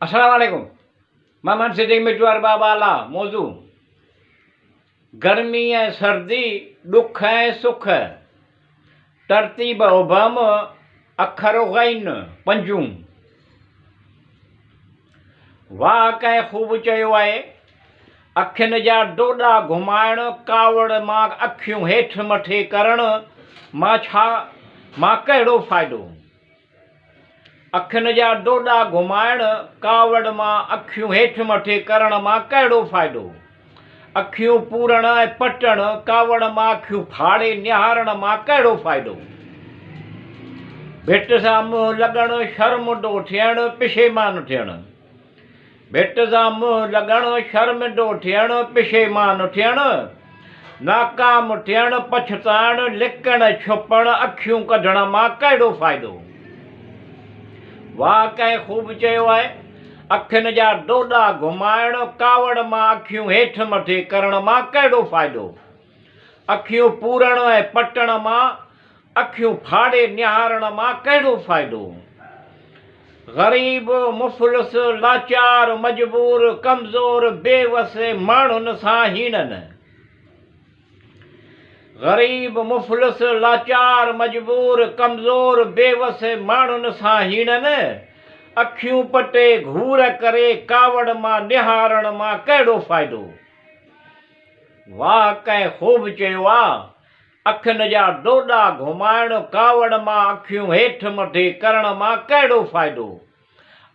السلام عليڪم مان مان صديق مٽو ارباب اعليٰ موضوع گرمي ۽ سردي ڏک ۽ سک ترتيب ابهم اکر غين پنجون واهه ڪنهن خوب چيو آهي اکين جا ڊوڏا گهمائڻ ڪاوڙ مان اکيون هيٺ مٿي ڪرڻ مان ڇا مان ڪهڙو فائدو اکين جا ڊوڏا گهمائڻ، ڪاوڙ مان اکيون هيٺ مٿي ڪرڻ مان ڪهڙو فائدو؟ اکيون پورڻ ۽ پٽڻ، ڪاوڙ مان اکيون ڦاڙي نهارڻ مان ڪهڙو فائدو؟ ڀت سان منهن لڳڻ، شرمندو ٿيڻ، پشيمان ٿيڻ. ڀت سان منهن لڳڻ، شرمندو ٿيڻ، پشيمان ٿيڻ، ناڪام ٿيڻ، پڇتائڻ، لڪڻ ڇپڻ، اکيون ڪڍڻ مان ڪهڙو فائدو؟ واهه ڪنهن خوب چيو آهي، اکين جا ڊوڏا گهمائڻ، ڪاوڙ مان اکيون هيٺ مٿي ڪرڻ مان ڪهڙو فائدو؟ اکيون پورڻ ۽ پٽڻ مان، اکيون ڦاڙي نهارڻ مان ڪهڙو فائدو؟ غريب، مفلس، لاچار، مجبور، ڪمزور، بي وس ماڻهن سان هيڻن. غريب، مفلس، لاچار، مجبور، ڪمزور، بي وس ماڻهن سان هيڻن. اکيون پٽي گهور ڪري ڪاوڙ مان نهارڻ مان ڪهڙو فائدو؟ واهه ڪنهن خوب چيو آ، اکين جا ڊوڏا گهمائڻ، ڪاوڙ مان اکيون هيٺ مٿي ڪرڻ مان ڪهڙو فائدو؟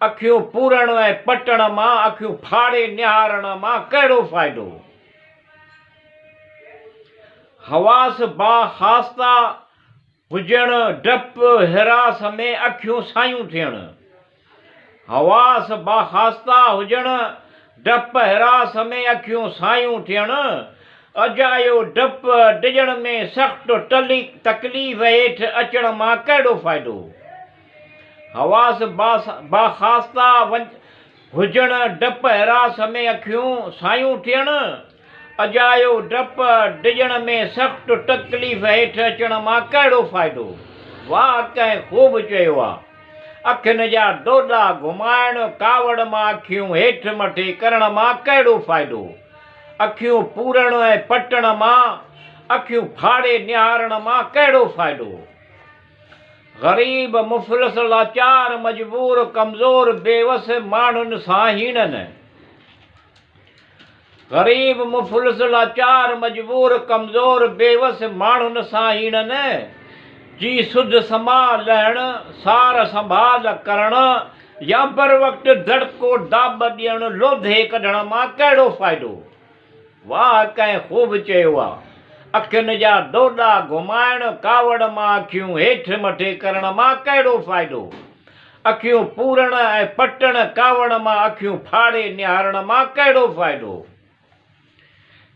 اکيون پورڻ ۽ پٽڻ مان، اکيون ڦاڙي نهارڻ مان ڪهڙو فائدو؟ حواس باخواسته هجڻ، ڊپ، هراس ۾ اکيون سايون ٿيڻ. حواس باخواسته هجڻ، ڊپ، هراس ۾ اکيون سايون ٿيڻ. اجايو ڊپ، ڊڄڻ ۾ سخت تڪليف هيٺ اچڻ مان ڪهڙو فائدو؟ حواس باخواسته هجڻ، ڊپ، هراس ۾ اکيون سايون ٿيڻ. اجايو ڊپ، ڊڄڻ ۾ سخت تڪليف هيٺ اچڻ مان ڪهڙو فائدو؟ واهه ڪنهن خوب چيو آ. اکين جا ڊوڏا گهمائڻ، ڪاوڙ مان اکيون هيٺ مٿي ڪرڻ مان ڪهڙو فائدو؟ اکيون پورڻ ۽ پٽڻ مان، اکيون ڦاڙي نهارڻ مان ڪهڙو فائدو؟ غريب، مفلس، لاچار، مجبور، ڪمزور، بيوس ماڻهن سان هيڻن. غريب، مفلس، لاچار، مجبور، ڪمزور، بيوس ماڻهن سان هيڻن جي سڌ سماء لهڻ، سار سنڀال ڪرڻ يا بروقت دڙڪو داٻ ڏيڻ، لوڌي ڪڍڻ مان ڪهڙو فائدو؟ واهه ڪنهن خوب چيو آ. اکين جا ڊوڏا گهمائڻ، ڪاوڙ مان اکيون هيٺ مٿي ڪرڻ مان ڪهڙو فائدو؟ اکيون پورڻ ۽ پٽڻ، ڪاوڙ مان اکيون ڦاڙي نهارڻ مان ڪهڙو فائدو؟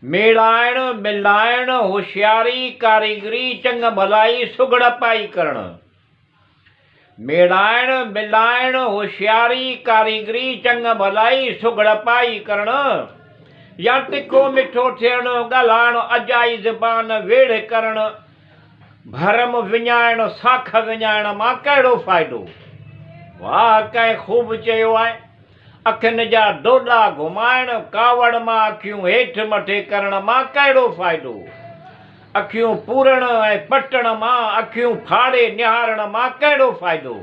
ميڙائڻ، ملائڻ، هوشياري، ڪاريگري، چڱ ڀلائي، سگهڙپائي ڪرڻ. ميڙائڻ، ملائڻ، هوشياري، ڪاريگري، چڱ ڀلائي، سگهڙپائي ڪرڻ يا تکو مٺو ٿيڻ، ڳالهائڻ، اجائي زبان ويڙهه ڪرڻ، ڀرم وڃائڻ، ساک وڃائڻ مان ڪهڙو فائدو؟ واهه ڪنهن خوب چيو آهي، اکين جا ڊوڏا گهمائڻ، ڪاوڙ مان اکيون هيٺ مٿي ڪرڻ مان ڪهڙو فائدو؟ اکيون پورڻ ۽ پٽڻ مان، اکيون ڦاڙي نهارڻ مان ڪهڙو فائدو؟